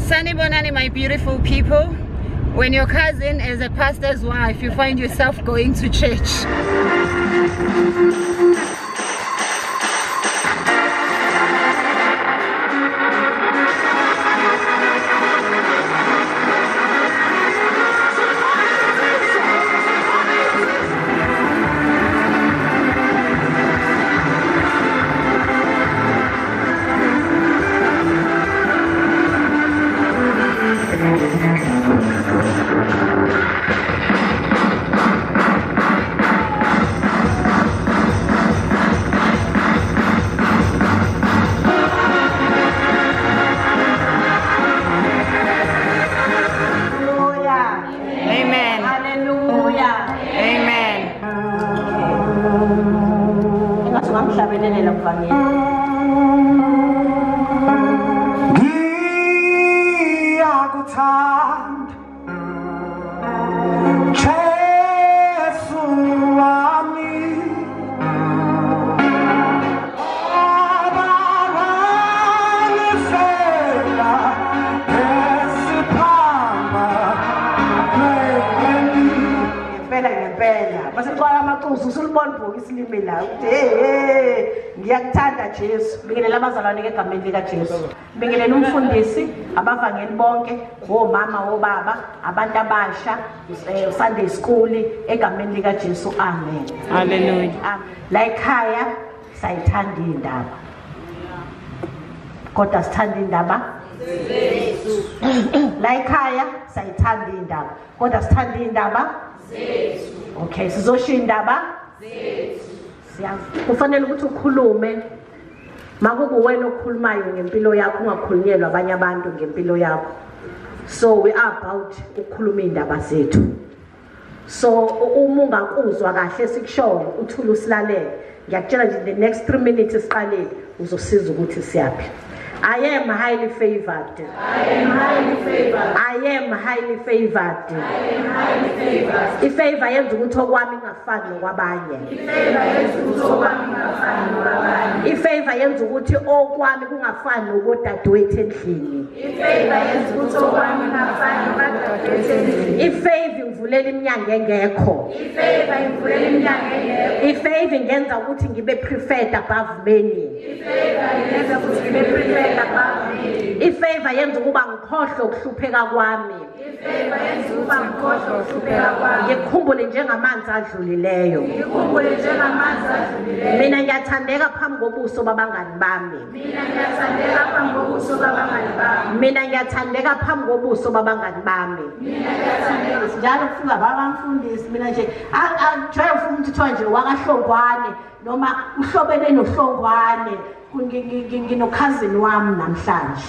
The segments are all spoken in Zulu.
Sanibonani, my beautiful people. When your cousin is a pastor's wife, you find yourself going to church. Jesu bingelela abazalwane egameni lika Jesu bingelela umfundisi abavangeli bonke omama obaba abantu abasha Sunday school egameni lika Jesu amen. Hallelujah. La ekhaya sayithanda indaba kodwa sithanda indaba zethu. La ekhaya sayithanda indaba kodwa sithanda indaba zethu. Okay, sizoshiya indaba zethu. Siyazi kufanele ukuthi ukhulume makukuwena okhulumayo ngempilo yakho ungakhulunyelwa abanye abantu ngempilo yakho. So we are about ukukhuluma indaba zethu. So uma ungakuzwa kahle sikushoyo uthule usilalele. Ngiyakutshela nje the next 3 minutes siqalile uzosiza ukuthi siyaphi. I am highly favored. I am highly favored. I am highly favored. I am highly favored. Ifavor yenza ukuthi okwami kungafani nokwabanye. Ifavor yenza ukuthi okwami kungafani nokwabanye. Ifavor yenza ukuthi okwami kungafani nokodadewethu endlini. Ifavor yenza ukuthi okwami kungafani nokodadewethu endlini. Ifavor ingivulela iminyango engekho. Ifavor ingivulela iminyango engekho. Ifavor ingenza ukuthi ngibe preferred above many. Ifavor ingenza ukuthi ngibe preferred. Ifavor yenza ukuba ngikhohlwe ukuhlupheka kwami. Ifavor yenza ukuba ngikhohlwe ukuhlupheka kwami. Ngikhumbule njengamanzi adlulileyo. Ngikhumbule njengamanzi adlulileyo. Mina ngiyathandeka phambi kobuso babangani bami. Mina ngiyathandeka phambi kobuso babangani bami. Mina ngiyathandeka phambi kobuso babangani bami. Mina ngiyathandeka. Njalo kufunga babamfundisi mina nje angijwayele ufuna ukuthi kuthiwa nje wakaHlongwane noma uhlobene noHlongwane. Nginokhazini wami namhlanje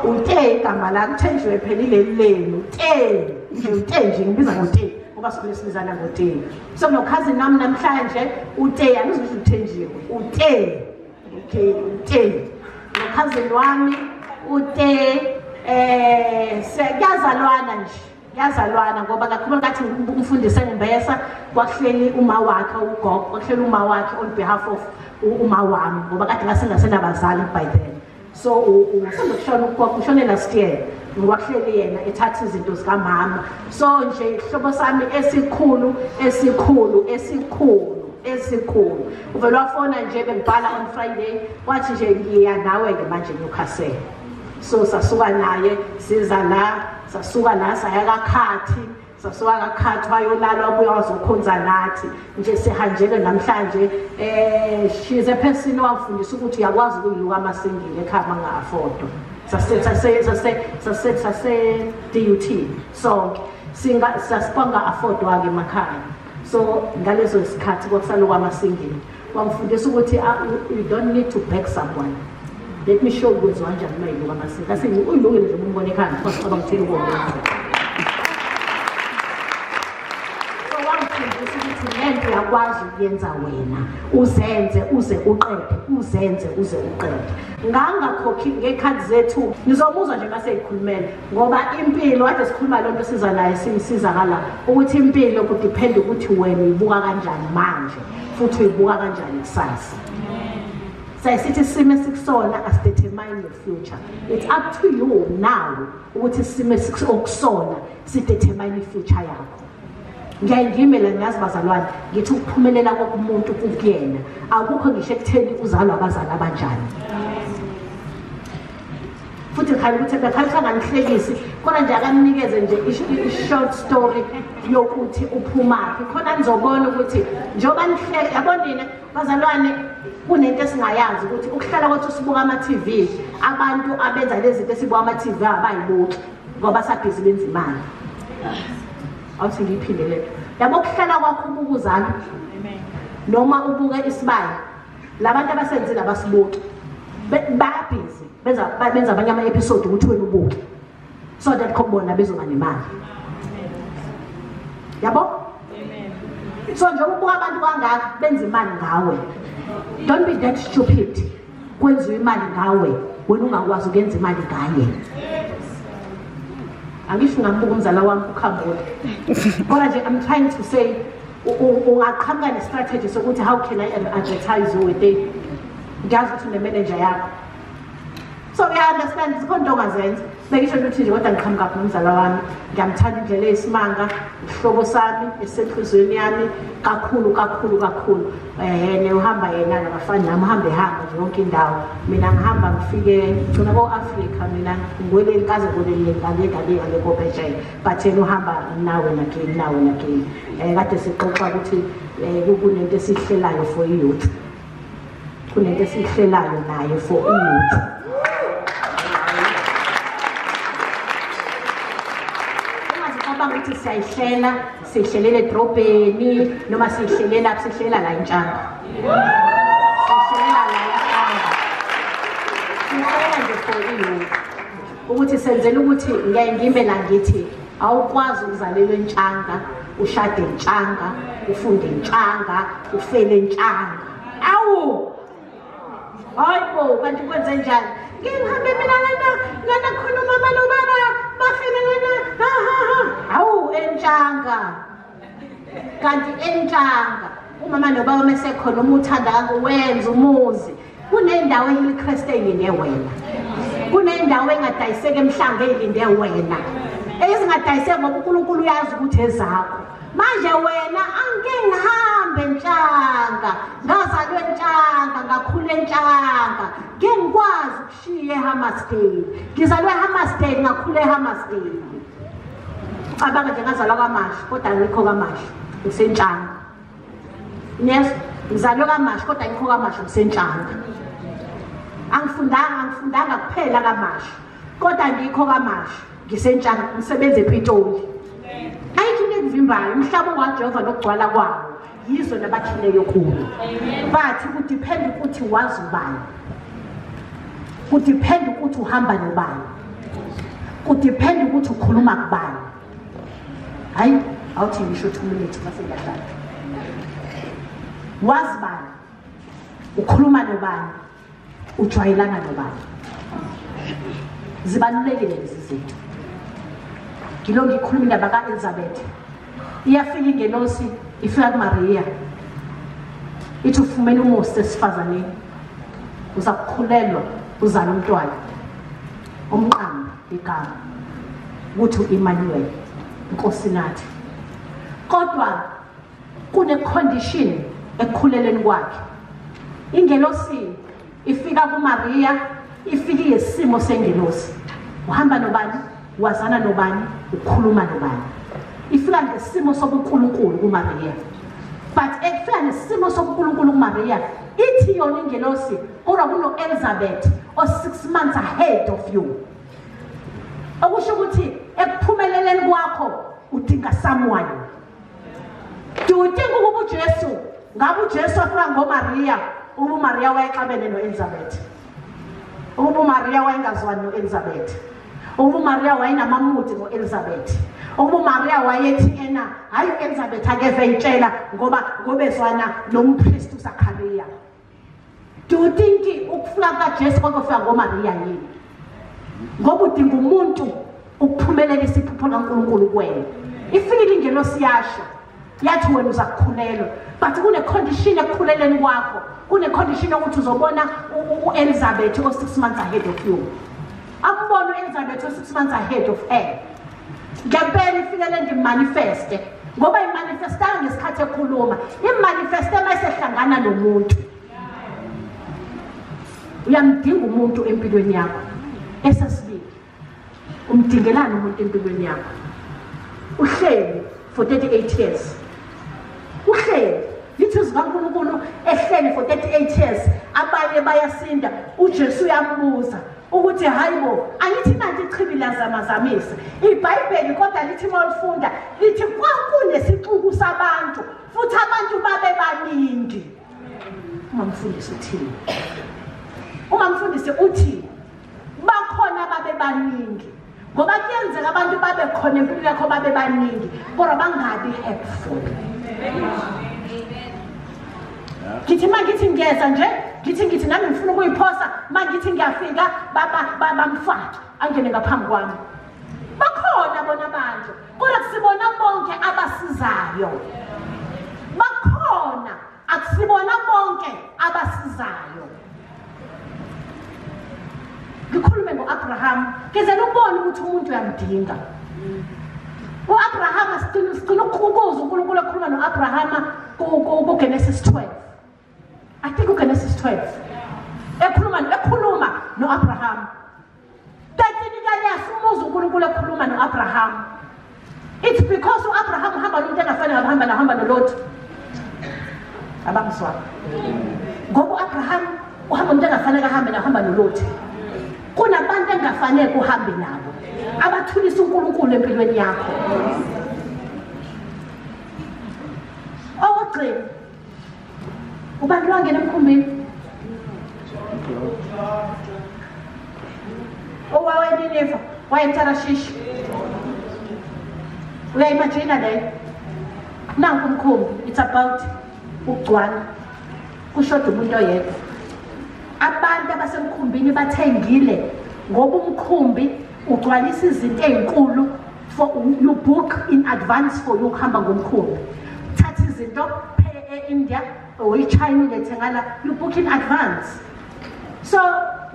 ute igama lakhe uthenjiwe phela ileli lenu ute nje ute nje ngibiza ngote ngoba sikhule sibizana ngote. So nokhazini wami namhlanje ute angizi ukuthi uthenjiwe ute. Okay, ute nokhazini wami ute kuyazalwana nje kuyazalwana ngoba kakhulu ngathi umfundisi engimbesa kwahleli uma wakhe ugogo kwahleli uma wakhe on behalf of uma wami ngoba kade ngasengasenabazali by then. So usokushona ugogo ushone last year ngwahleli yena ethatha izinto zikamama. So nje ihlobo sami esikhulu esikhulu esikhulu esikhulu uvela wafona nje bengibhala on Friday wathi nje ngiya nawe ke manje Newcastle. So sasuka naye siza la sasuka la saya kaKhathi sasuka kaKhathi wayolala wabuya wazokhonza nathi nje sihanjelwe namhlanje. She is a person owafundisa ukuthi uyakwazi ukuyiluka amasingile ekhaya manga-affordo. Sase DUT sonke singa sasibanga affordwa ke emakhaya. So ngaleso sikhathi kwakusaluka amasingile wangifundisa ukuthi you don't need to beg someone. Let me show you kwenziwa kanjani uma yiluka amasingile. Asithi uyilukile nje umbone ekhaya ngoba ngithini ukwenza. Uyakwazi ukuyenza wena uzenze uze uqede uzenze uze uqede. Ngangakhokhi ngekhadi zethu nizomuzwa nje mase ikhulumela ngoba impilo kade sikhuluma lonto siza naye simsiza kala ukuthi impilo kudepend ukuthi wena uyibuka kanjani manje futhi uyibuka kanjani kusasa. Sayisithi isimo esikusona asidetermine your future. It's up to you now ukuthi isimo esikusona sidetermine i-future yakho. Ngiyayivimela ngiyazi bazalwane, ngithi ukuphumelela komuntu kukuyena. Akukho ngisho ekutheni uzalwa abazali abanjani. Futhi ngikhala ukuthi bekhala nganihlekisi kodwa nje akaninikeze nje i-short story yokuthi uphumaphi, khona nizobona ukuthi njengoba nihleke yabo nina bazalwane kunento esingayazi ukuthi ukuhlala kwethu sibuka ama-TV, abantu abenza lezi zinto esibuka ama-TV abayibuki ngoba sabhizi benza imali. Awuthi ngiyiphinde lento. Yabo ukuhlala kwakho ubuka uzalo noma ubuke isibaya, labantu abasenzile abasibuki bayabhizi benza abanye ama-episode ukuthi wena ubuke so that khona bezoba nemali. Yabo? So njengoba ubuka abantu kangaka benza imali ngawe. Don't be that stupid. Kwenziwe imali ngawe wena ungakwazi ukuyenza imali ngaye. Angisho ngambuka umzala wami uKhambule. Kodwa nje I'm trying to say ungaqhamuka ne-strategy sokuthi how can I advertise you with it. Ngiyazi ukuthi une-manager yakho. So we understand zikhona into ongazenza. Bengisho ukuthi nje kodwa ngiqhamuka nomzala wami, ngiyamthanda indlela eyisimanga, isihlobo sami esenhlizweni yami kakhulu kakhulu kakhulu. Uhamba yena nabafana nami, uhambe ehamba nje yonke indawo. Mina ngihamba ngifike gcina ko-Afrika, mina ngiweleli kaze ngiwelele ngale ngale ngale kophesheya, but yena uhamba nawe nageni nawe nageni. Kade sixoxa ukuthi kunento esihlelayo for i-youth, kunento esihlelayo naye for i-youth. Ukuthi siyayihlela, siyihlelela edrobheni noma siyihlelela sihlelela la intshanga. Sihlelela la intshanga. Sihlelela nje for i-youth. Ukuthi senzele ukuthi ngiyaye ngime la ngithi awukwazi ukuzalelwa entshanga, ushade entshanga, ufunde entshanga, ufele entshanga. Awu! Hayi bo, kanti kwenze njani? Ngihambe mina lana, lana khona umama nobaba, bafele lana, ha ha ha. Awu entshanga. Kanti entshanga umama nobaba mesekhona uma uthanda wenza umuzi. Kunendawo eHillcrest eyilinde wena. Kunendawo engadayiseki emhlanga eyilinde wena. Ezingadayiseki ngoba uNkulunkulu uyazi ukuthi ezakho. Manje wena angike ngihambe entshanga, ngazalwa entshanga, ngakhula entshanga, ngeke ngikwazi ukushiya eHammersdale. Ngizalwe eHammersdale, ngakhula eHammersdale. Cabanga nje ngazalwa KwaMashu, kodwa angikho KwaMashu, ngisentshanga. Yes, ngizalwe KwaMashu, kodwa angikho KwaMashu, ngisentshanga. Angifundanga kuphela KwaMashu, kodwa angikho KwaMashu, ngisentshanga, ngisebenza ePitoli. Ayikho into ekuvimbayo, umhlaba waJehova nokugcwala kwawo yizo nabakhileyo kulo. But kudepend ukuthi wazi ubani, kudepend ukuthi uhamba nobani, kudepend ukuthi ukhuluma kubani. Hayi, awuthi ngisho 2 minutes base ngiyahlala. Wazi bani, ukhuluma nobani, ujwayelana nobani. Zibalulekile lezi zinto. Ngilo ngikhuluma indaba ka-Elizabeth. Iyafika ingelosi, ifika kuMaria. Ithi ufumene umusa esifazaneni. Uza kukhulelwa, uzala umntwana. Umqambe igama ukuthi uEmmanuel, Nkosi nathi. Kodwa kune condition ekukhuleleni kwakhe. Ingelosi ifika kuMaria, ifike ngesimo sengelosi. Uhamba nobani? Wazana nobani? Ukhuluma nobani? Ifika ngesimo sobuNkulunkulu kuMaria. But ekufika nesimo sobuNkulunkulu kuMaria, ithi yona ingelosi kodwa kuno Elizabeth o 6 months ahead of you. Okusho ukuthi ekuphumeleleni kwakho udinga someone. Do you think ukuba uJesu, ngabe uJesu afika ngoMaria, ukuba uMaria wayexabene noElizabeth? Ukuba uMaria wayengazwani noElizabeth? Ukuba uMaria wayenamamuthi ngoElizabeth? Ukuba uMaria wayethi ena hayi uElizabeth akeve itshela ngoba ngobezwana nompriest uZakhariya. Do you think ukufika kaJesu kwakufika ngoMaria yini? Ngoba udinga umuntu ukuphumelelisa iphupho laNkulunkulu kuwena. Ifikile ingelosi yasho. Yathi wena uzakukhulelwa, but kune condition ekukhuleleni kwakho, kune condition yokuthi uzobona uElizabeth o 6 months ahead of you. Ambona uElizabeth o 6 months ahead of her. Ngempela ifike le ndimanifeste, ngoba imanifestanga ngesikhathi ekhuluma, imanifeste mayisehlangana nomuntu. Uyamdinga umuntu empilweni yakho. Esesibili, umdingelani umuntu empilweni yakho? Uhleli for 38 years. Uhleli, lithi uZikaNkulunkulu ehleli for 38 years, abanye bayasinda. uJesu uyambuza ukuthi hayibo, angithi nanti ichibi lazamazamisa. IBhayibheli kodwa lithi mawufunda lithi kwakunesixuku sabantu futhi abantu babe baningi. Umamfundisi uthini? Umamfundisi uthi bakhona babe baningi, ngoba kuyenzeka abantu babe khona empilweni yakho babe baningi kodwa bangabi helpful. Ngithi mangithi ngiyeza nje, ngithi nami ngifuna ukuyiphosa, mangithi ngiyafika bamfake angene ngaphambi kwami. Bakhona bona abantu, kodwa kusibona bonke abasizayo. Bakhona, akusibona bonke abasizayo. Ngikhulume ngo-Abraham, ngizela ukubona ukuthi umuntu uyamdinga. U-Abraham sigcina ukuza uNkulunkulu ekhuluma no-Abraham ku-Genesis 12. I think uGenesis 12. Ekhuluma no-Abraham. 13 kanyasi umuza uNkulunkulu ekhuluma no-Abraham. It's because u-Abraham uhamba nomuntu engafanele ahamba nahamba noLot. Abangizwa. Ngoba u-Abraham uhamba nomuntu engafanele ahambe nahamba noLot. Kunabantu engafanele uhambe nabo, abathulisa uNkulunkulu empilweni yakho. Owokugcina, ubani wangena emkhumbini? OwaweNineva wayeTarashishi. Uyayimagina leyo? Nanku umkhumbi, it's about ukugcwala, kushoda umuntu oyedwa. Abantu abasemkhumbini bathengile ngoba umkhumbi ugcwalisa izinto ezinkulu for you book in advance for ukuhamba ngomkhumbi. Thatha izinto e-India or eChina ulethe ngala, you book in advance. So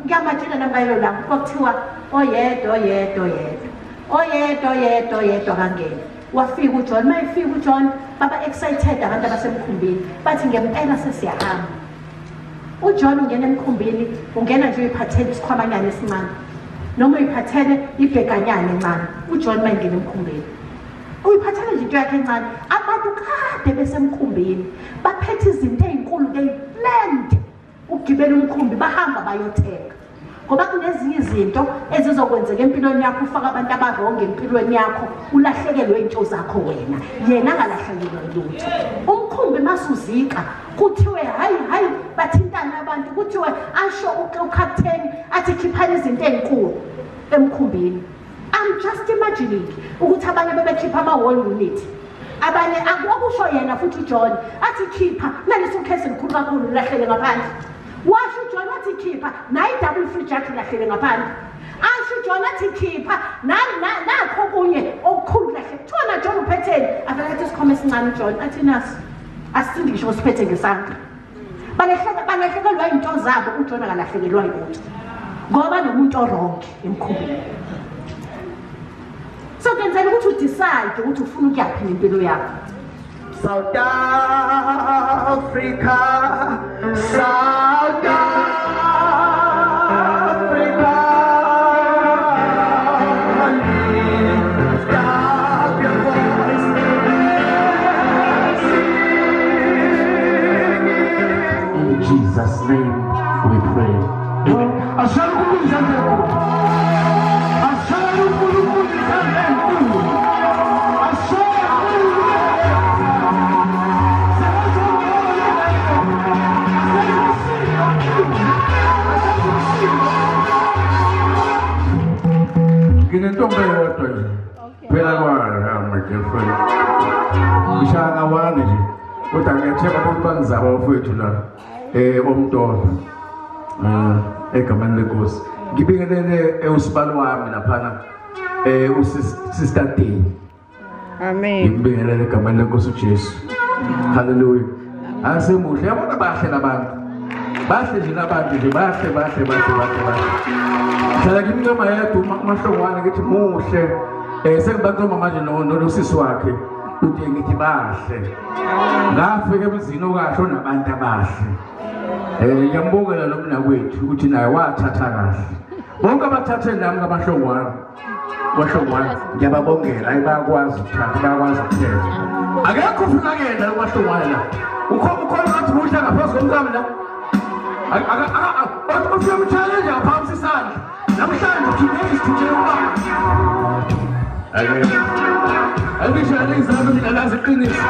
ngiyamajina nangalo la kwakuthiwa oyedwa oyedwa oyedwa oyedwa oyedwa oyedwa kangena. Wafika uJohn, mayefika uJohn baba excited abantu abasemkhumbini, bathi ngempela sesiyahamba. uJohn ungena emkhumbini, ungena nje uyiphathele isikhwamanyana esincane noma uyiphathele ibhekanyana encane. uJohn mayengena emkhumbini uyiphathele nje into yakhe encane. Abantu kade besemkhumbini baphethe izinto ezinkulu, they planned ukugibela umkhumbi, bahamba bayothenga. Ngoba kunezinye izinto ezizokwenzeka empilweni yakho, ufaka abantu abaronge empilweni yakho, ulahlekelwe into zakho wena, yena angalahlekelwa lutho. Umkhumbi masuzika kuthiwe hayi hayi, bathintana abantu, kuthiwe asho ucaptain athi khiphani izinto ezinkulu emkhumbini. I'm just imagining ukuthi abanye bebekhipha ama-wall unit, abanye akusho yena futhi uJohn athi khipha nalesi elikhulu kakhulu lahlele ngaphandle. Washo uJohn athi khipha nayi double fridge yakhe lahlele ngaphandle. Asho uJohn athi khipha nakho kunye okukhulu lahle. Kuthiwa na John uphetheni, avele athi isikhwama esincane uJohn athi nasi asisindi ngisho siphethe ngesandla. Balahlekelwa izinto zabo, uJohn akalahlekelwa yilutho ngoba nomuntu oronke emkhumbini. So kenzela ukuthi udecide ukuthi ufuna ukuyaphi nempilo yakho. South Africa, South Africa, lift up your voice and sing. In Jesus' name we pray. Amen. Nginentombi eyodwa nje. Phela kwayo my girlfriend. Ngishaya ngawani nje. Kodwa ngiyathemba ukuthi bangizaba abafowethu la. Omntolo. Egameni lenkosi. Ngibingelele usibalo wami laphana uSister D. Amen. Ngibingelele egameni lenkosi uJesu. Hallelujah. Asemuhle yabona bahle labantu. Bahle nje labantu nje bahle bahle bahle bahle bahle. Hlala kimi noma yedwa uMahlongwane ngithi muhle. Sengibantu manje nosisi wakhe uthi ngithi bahle. Ngafika emzini okahle onabantu abahle. Ngiyambongela lo mnakwethu ukuthi naye wathatha kahle. Bonke abathathe nami kaMahlongwane. Mahlongwane ngiyababongela ayibakwazi ukuthatha bayakwazi ukuthetha. Akekho ufika kuyena lo Mahlongwane la. Ukhona ngathi muhle ngaphezu komkami la. Ufika umchallenge ngaphansi isandla. Namhlanje today is today ubaba. Akekho. Angisho alezami mina lazi iqiniso.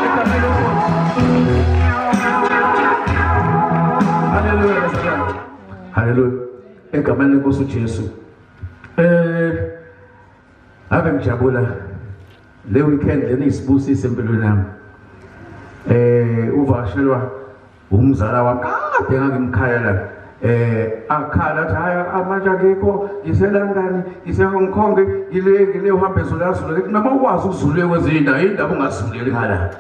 Egameni lenkosi. Hallelujah. Hallelujah. Egameni lenkosi uJesu. Ave ngijabula le weekend lena isibusise empilweni yami. Uvakashelwa umzala wami kade ngangimkhaya la. Akhala athi hayi manje akekho ngiseLondon ngise-Hong Kong ngile uhambe ezulazula ngithi noma ukwazi ukuzuleka kwezinye indawo indaba ungazuleli ngala.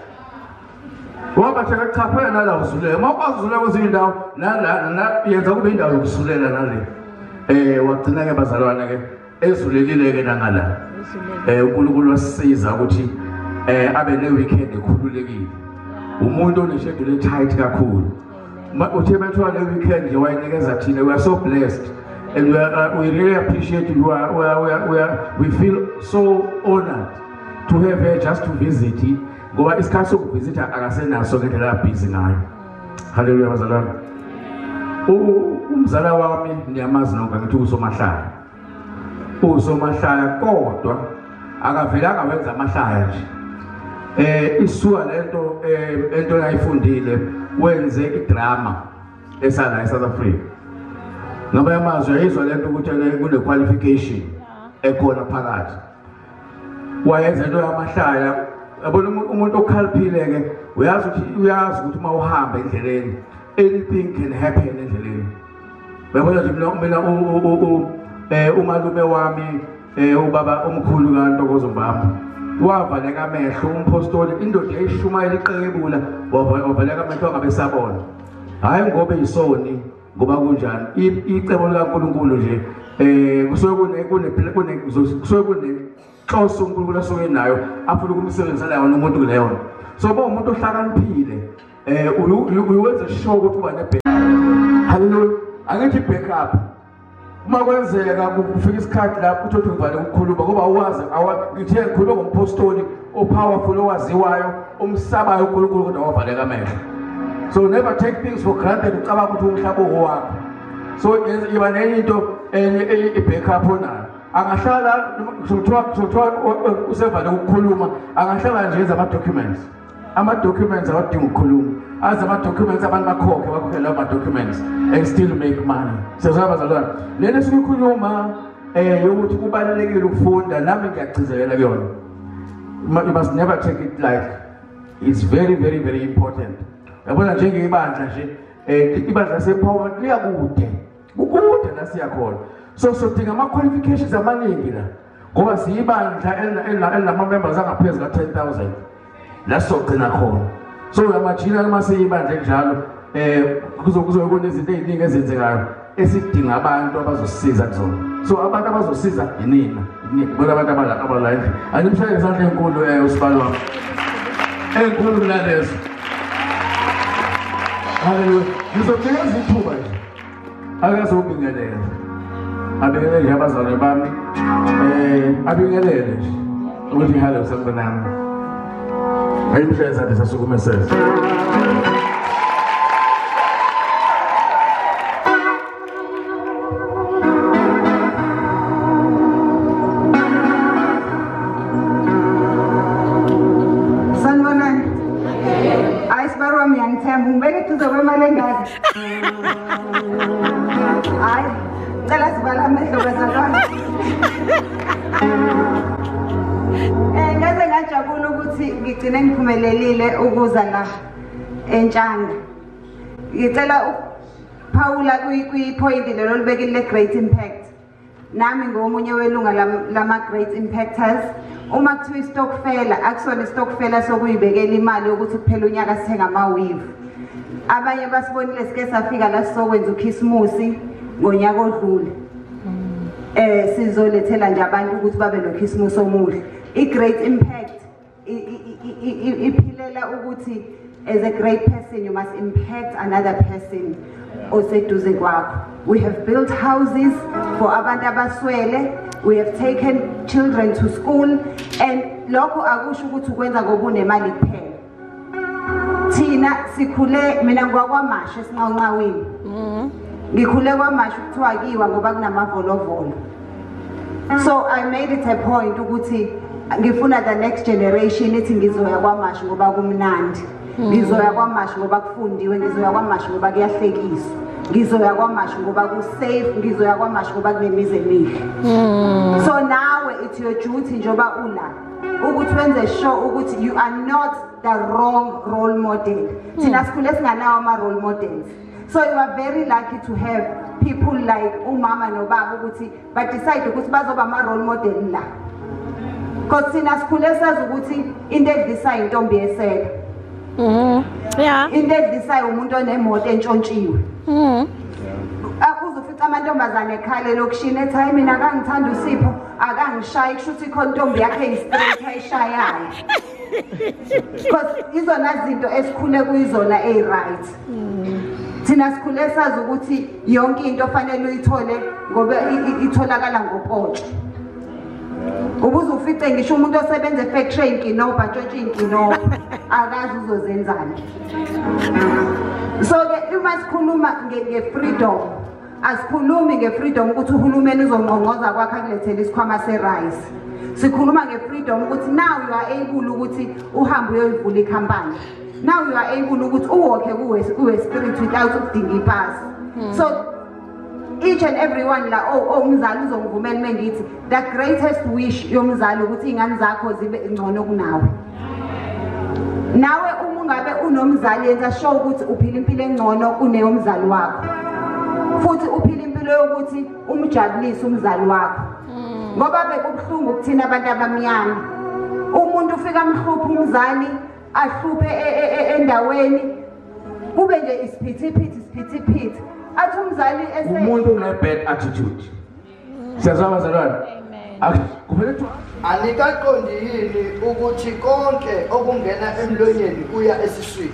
Ngoba cha nala uzuleka uma ukwazi uzuleka kwezinye indawo nala yenza kube indawo yokuzulela nale. Wagcina ke bazalwane ke ezulelile ke nangala. uNkulunkulu wasisiza ukuthi abe ne weekend ekhululekile. Umuntu oneschedule tight kakhulu. Uthe bethiwa le weekend nje wayinikeza thina. We are so blessed and we really appreciate you. We feel so honored to have her just to visit. Ngoba isikhathi sokuvisita akasenaso ngendlela abhizi ngayo. Hallelujah bazalwane. Umzala wami niyamazi nonke ngithi uSomahlaya. uSomahlaya kodwa akavelanga wenza amahlaya nje. Isuka lento ento ayifundile wenze idrama esala eSouth Africa. Ngoba yamazwi ayizwa lento ukuthi kune qualification ekhona phakathi. Wayenza into yamahlaya. Yabona umuntu okhaliphile ke uyazi ukuthi uma uhamba endleleni anything can happen endleleni. Uyabona nje mina umalume wami ubaba omkhulu kaNtokozo Mbamba wavaleka amehlo umpostoli indoda yayishumayela iqekebula wavaleka amehlo angabe sabona. Hayi ngoba isoni ngoba kunjani icebo likaNkulunkulu nje kusuke kune inhloso uNkulunkulu asuke nayo afuna ukumsebenzisela yona umuntu kuleyo. So ba umuntu ohlakaniphile uyenza sure ukuthi uba ne backup. Hallelujah. Angithi backup. Uma kwenzeka kufika isikhathi lapho uthi ngivale ukukhuluma ngoba awazi ngithe ngikhuluma ngompostoli opowerful owaziwayo umsabayo uNkulunkulu kodwa wavaleka amehlo. So never take things for granted ucabanga ukuthi umhlaba owakho. So iba nenye into i-backup onayo. Angahlala kuthiwa usevale ukukhuluma angahlala nje yenza ama-documents. Ama-documents awadinga ukukhuluma. Aze ama-documents abantu bakhokhe lawo ma-documents and still make money. Siyazwa bazalwane. Lena esikhuluma yokuthi kubalulekile ukufunda nami ngiyagcizelela kuyona. You must never take it lightly. It's very very very important. Yabona njengebandla nje ibandla lasePower liyakude. Kukude la siyakhona. So sodinga ama qualifications amaningi la. Ngoba siyibandla elinama members angaphezulu ka 10,000. La sogcina khona. So uyamajina uma siyibandla njalo kuzokuzobe kunezinto eziningi ezenzekayo esidinga abantu abazosiza kuzona. So abantu abazosiza yinina. Bona abantu abala endlini. Animshayele isandla enkulu usibalo wami. Enkulu kunalezo. Hallelujah. Ngizokunikeza ithuba nje. Akazobingelela. Abingelele nje abazalwane bami. Abingelele nje. Ukuthi hello sanibonani. Ayimshayele isandla sasukume seze. Sanibonani. Hayi sibari wami uyangithemba ungibeka eduze kwemali engaka. Hayi, ngicela sivale amehlo bazalwane. Ngaze ngajabula ukuthi ngigcine ngiphumelelile ukuza la eNtshanga. Ngicela ukuphawula kwi-point lelo libekile le great impact. Nami ngomunye welunga lama Great Impactors. Uma kuthiwa istokfela, akusona istokfela sokuyibekela imali yokuthi kuphela unyaka sithenga ama-weave. Abanye basibonile sike safika la sizokwenza uKhisimusi ngonyaka odlule. Sizolethela nje abantu ukuthi babe noKhisimusi omuhle. I-Great Impact iphilela ukuthi as a great person you must impact another person oseduze kwakho. We have built houses for abantu abaswele, we have taken children to school, and lokho akusho ukuthi ukwenza ngoba unemali kuphela. Thina sikhule, mina ngwakwaMashu esinqanqawini. Ngikhule kwaMashu kuthiwa kiwa ngoba kunamavolovolo. So I made it a point ukuthi ngifuna the next generation ithi ngizoya kwaMashu ngoba kumnandi. Ngizoya kwaMashu ngoba kufundiwe, ngizoya kwaMashu ngoba kuyahlekiswa. Ngizoya kwaMashu ngoba ku-safe, ngizoya kwaMashu ngoba kunemizi emihle. So now it's your duty njengoba ula ukuthi wenze sure ukuthi you are not the wrong role model. Thina sikhule singanawo ama-role models. So you are very lucky to have people like umama nobaba ukuthi ba decide ukuthi bazoba ama-role model la. Because thina sikhule sazi ukuthi into edlisayo intombi yesela. Yeah. Into edlisayo umuntu onemoto entshontshiwe. Uzofica amantombazane ekhala elokishini ethi hayi mina akangithanda uSipho, akangishayi, kusho ukuthi ikhona intombi yakhe eyi-straight ayishayayo. Because izona zinto esikhule kuyizona eyi-right. Thina sikhule sazi ukuthi yonke into ofanele uyithole ngoba itholakala ngopotsho. Ubuze ufice ngisho umuntu osebenza efactory inkinobho, atshontshe inkinobho, akazi uzozenzani. So ke uma sikhuluma nge-freedom, asikhulumi nge-freedom ukuthi uhulumeni uzongqongqoza kwakhe akulethele isikhwama se-rice. Sikhuluma nge-freedom ukuthi now you are able ukuthi uhambe uyoyivula ikhampani. Now you are able ukuthi uwalke kuwe spirit without ukudinga ipasi. So each and everyone la umzali uzongivumela mengithi the greatest wish yomzali ukuthi ingane zakho zibe ngcono kunawe. Nawe uma ungabe unomzali yenza sure ukuthi uphila impilo engcono kuneyomzali wakho. Futhi uphila impilo yokuthi umjabulise umzali wakho. Ngoba bekubuhlungu kuthina abantu abamnyama. Umuntu ufika amhluphe umzali, ahluphe endaweni kube nje isiphithiphithi isiphithiphithi. Athi umzali ese umuntu une bad attitude. Siyazwa bazalwane? Amen. Kumele anikaqondi yini ukuthi konke okungena emlonyeni kuya esiswini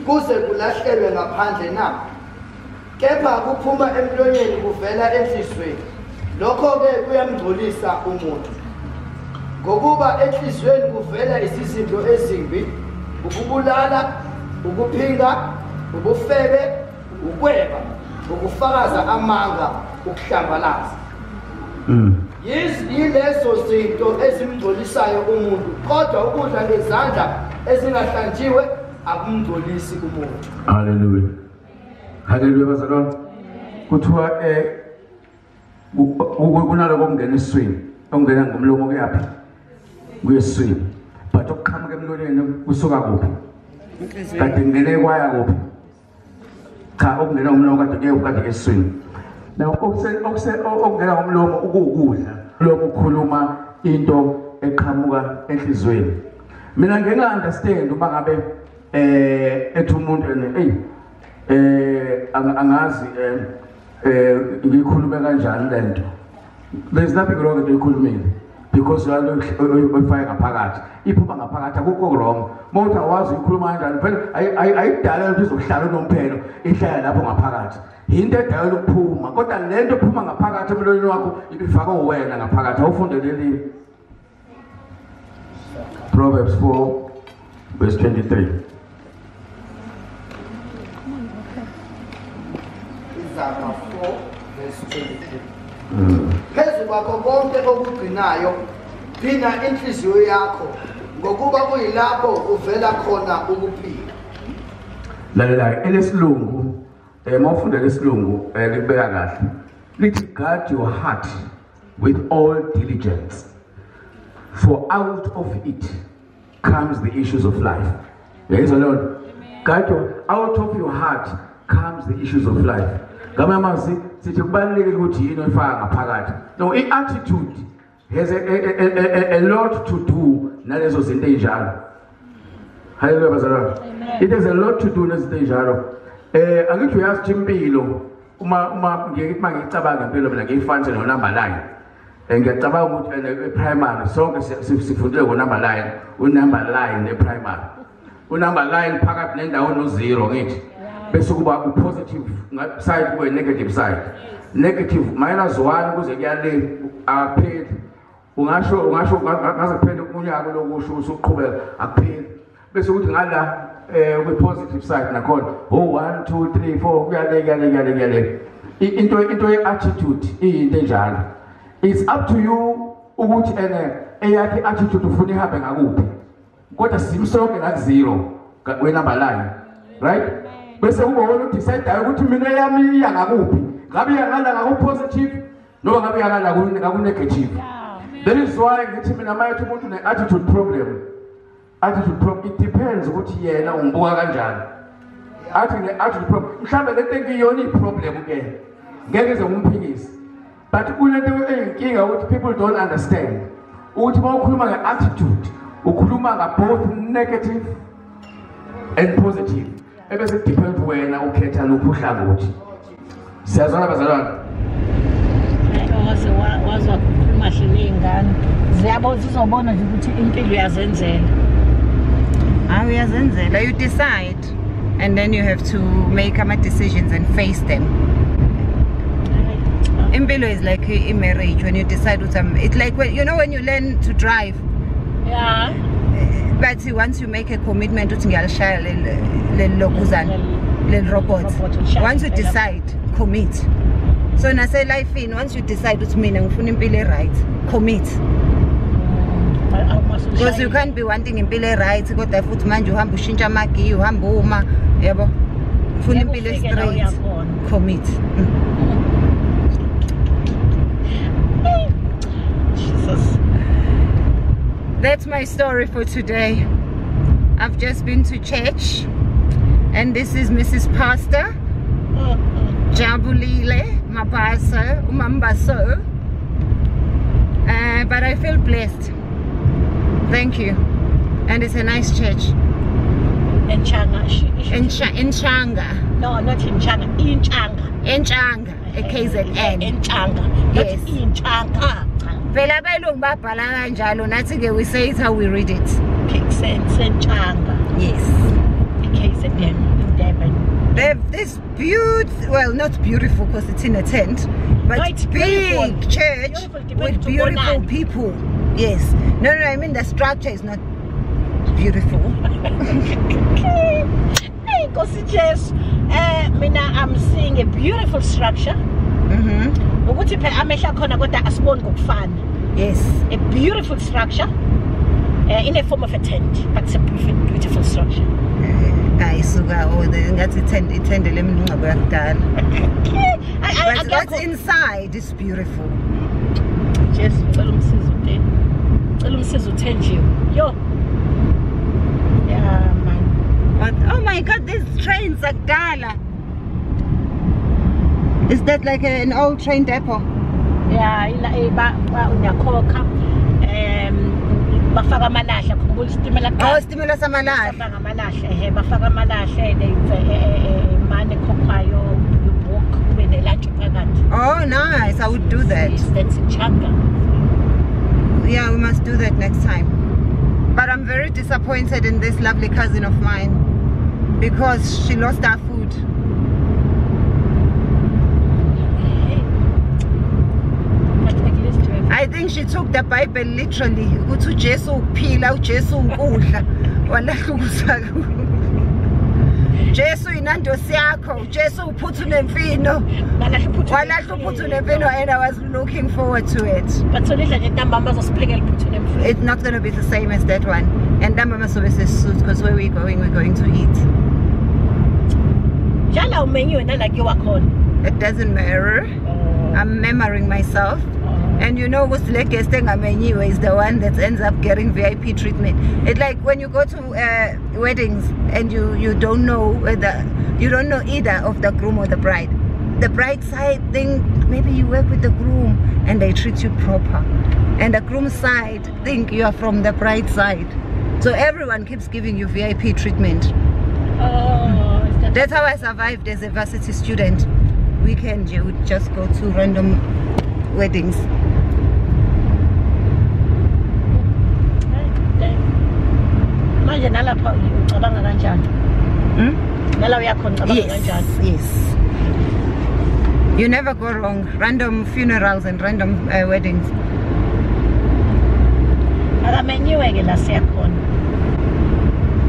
kuze kulahlelwe ngaphandle na? Kepha kuphuma emlonyeni kuvela enhliziyweni. Lokho-ke kuyamngcolisa umuntu. Ngokuba enhliziyweni kuvela izizinto ezimbi, ukubulala, ukuphinga, ubufebe, ukweba, ukufakaza amanga, ukuhlambalaza. Yilezo zinto ezimngcolisayo umuntu, kodwa ukudla ngezandla ezingahlanjiwe akumngcolisi umuntu. Hallelujah. Hallelujah bazalwane. Kuthiwa kunaloko okungena esiswini, okungena ngomlomo kuyaphi? Kuya esiswini. But okuqhamuka emlonyeni kusuka kuphi? Kade kungene kwaya kuphi? Cha, okungena ngomlomo kade kuye kade esiswini. Now okungena ngomlomo ukukudla, lokho kukhuluma into eqhamuka enhliziyweni. Mina ngeke understand uma ngabe ethi umuntu ene angazi ngikhulume kanjani lento. There is nothing wrong with ikhulumile because uyifaka ngaphakathi, iphuma ngaphakathi, akukho wrong. Mawuthi awazi uyikhuluma kanjani phela ayidala ukuthi izohlala unomphelo, ihlala lapho ngaphakathi. Into edala ukuphuma, kodwa lento ephuma ngaphakathi emlonyeni wakho ibifakwe wena ngaphakathi, awufundeleli. Proverbs 4 verse 23. Izaga 4 verse 23. Phezu kwakho konke okugcinayo, gcina inhliziyo yakho, ngokuba kuyilapho kuvela khona ukuphila. Lalela elesilungu, mawufunda lesilungu likubeka kahle. Lithi guard your heart with all diligence, for out of it comes the issues of life. Uyayizwa leyo nto? Guard your, out of your heart comes the issues of life. Ngamanye amazwi Sithi kubalulekile ukuthi yini oyifaka ngaphakathi. No, i-attitude has a lot to do nalezo zinto ey'njalo. Hallelujah bazalwane. It has a lot to do nezinto ey'njalo. Angithi uyazi ukuthi impilo uma ngithi mangicabanga impilo mina ngiyifanise no number 9. Ngiyacabanga ukuthi e-primary sonke sifundile ngo number 9, u number 9 e-primary. U number 9 phakathi nendawo no 0 ngithi. Bese kuba u positive side kube negative side. Negative minus 1 kuze kuyale akupheli. Ungasho ngaze kuphele unyaka lokusho usuqhubeka akupheli. Bese kuthi ngala kwi positive side nakhona 1 2 3 4 kuyale kuyale kuyale kuyale. Into ye attitude iyinto enjalo. It's up to you ukuthi ene eyakhe attitude ufuna ihambe ngakuphi. Kodwa simsonke la 0 we number 9, right? Bese kuba wena udecide ukuthi mina yami iya ngakuphi. Ngabe iyangala ngaku positive noma ngabe iyangala ngaku negative. That is why ngithi mina mayethi umuntu une attitude problem. Attitude problem it depends ukuthi yena ungibuka kanjani. Athi ne attitude problem mhlambe lento engiyona i problem ke. Ngeke ngize ngumphikise. But kunento eyinkinga ukuthi people don't understand. Ukuthi mawukhuluma nge-attitude, ukhuluma nga both negative and positive. Ebese depend wena ukhetha lokhu hlangothi. Siyazwana bazalwane. Waze wakhuluma hle nezingane. Ziyabona uzobona nje ukuthi impilo uyazenzela. Ah, uyazenzela. You decide and then you have to make ama decisions and face them. Impilo is like a marriage when you decide what it's like when you know when you learn to drive. Yeah. But once you make a commitment to ngiyalishaya le lokuzana le robot. Once you decide, commit. So nase life in once you decide ukuthi mina ngifuna impilo right, commit. Because you can't be wanting impilo right kodwa futhi manje uhamba ushintsha amagiya uhamba uma yabo. Ufuna impilo straight, commit. Jesus. That's my story for today. I've just been to church and this is Mrs. Pastor Jabulile Mabaso Umambaso. But I feel blessed. Thank you. And it's a nice church. In Changa. In Changa. No, not in Changa. In Changa. In Changa. KZN. In Changa. Yes. Not in Changa. Vela belungu babhala kanjalo nathi ke we say it how we read it. KZN Changa. Yes. KZN in Durban. They have this beautiful, well not beautiful because it's in a tent, but no, it's big beautiful. Church beautiful, with beautiful people. Yes. No, I mean the structure is not beautiful. Hey, Nkosi Jesu. Mina I'm seeing a beautiful structure. Ukuthi phela amehla khona kodwa asiboni ngokufana. Yes. A beautiful structure in a form of a tent, but it's a beautiful structure. Ayisuka oh ngathi tent lemingcwabo yakudala. But what's inside is beautiful. Jesu ngicela umsizo uthe. Ngicela umsizo uthenjiwe. Yo. Yeah man. But oh my God, these trains akudala. Is that like an old train depot? Yeah, uyakhokha. Bafaka amalahle, khumbula isitimela kuqala. Oh, isitimela samalahle. Bafaka amalahle, ehe, bafaka amalahle, imali ekhokhwayo, you book kube ne-lunch phakathi. Oh, nice. I would do that. Yes, that's in Changa. Yeah, we must do that next time. But I'm very disappointed in this lovely cousin of mine because she lost our food. I think she took the Bible literally. Ukuthi uJesu ukuphila, uJesu ukudla. Walahla ukusaka. Jesu inandosi yakho, Jesu uphuthu nemfino. Walahla uphuthu nemfino and I was looking forward to it. But so nidla nje ntambama bazosiphekela uphuthu nemfino. It's not going to be the same as that one. And ntambama sobe sesisuthu because where we're going to eat. Njalo umenyiwe nala kuyiwa khona. It doesn't matter. I'm memorizing myself. And you know, le guest engamenyiwe is the one that ends up getting VIP treatment. It's like when you go to weddings and you don't know whether you don't know either of the groom or the bride. The bride side think maybe you work with the groom and they treat you proper. And the groom side think you are from the bride side. So everyone keeps giving you VIP treatment. Oh, that's how I survived as a varsity student. Weekend, you would just go to random weddings. Hmm? Yes, yes. You never go wrong. Random funerals and random weddings.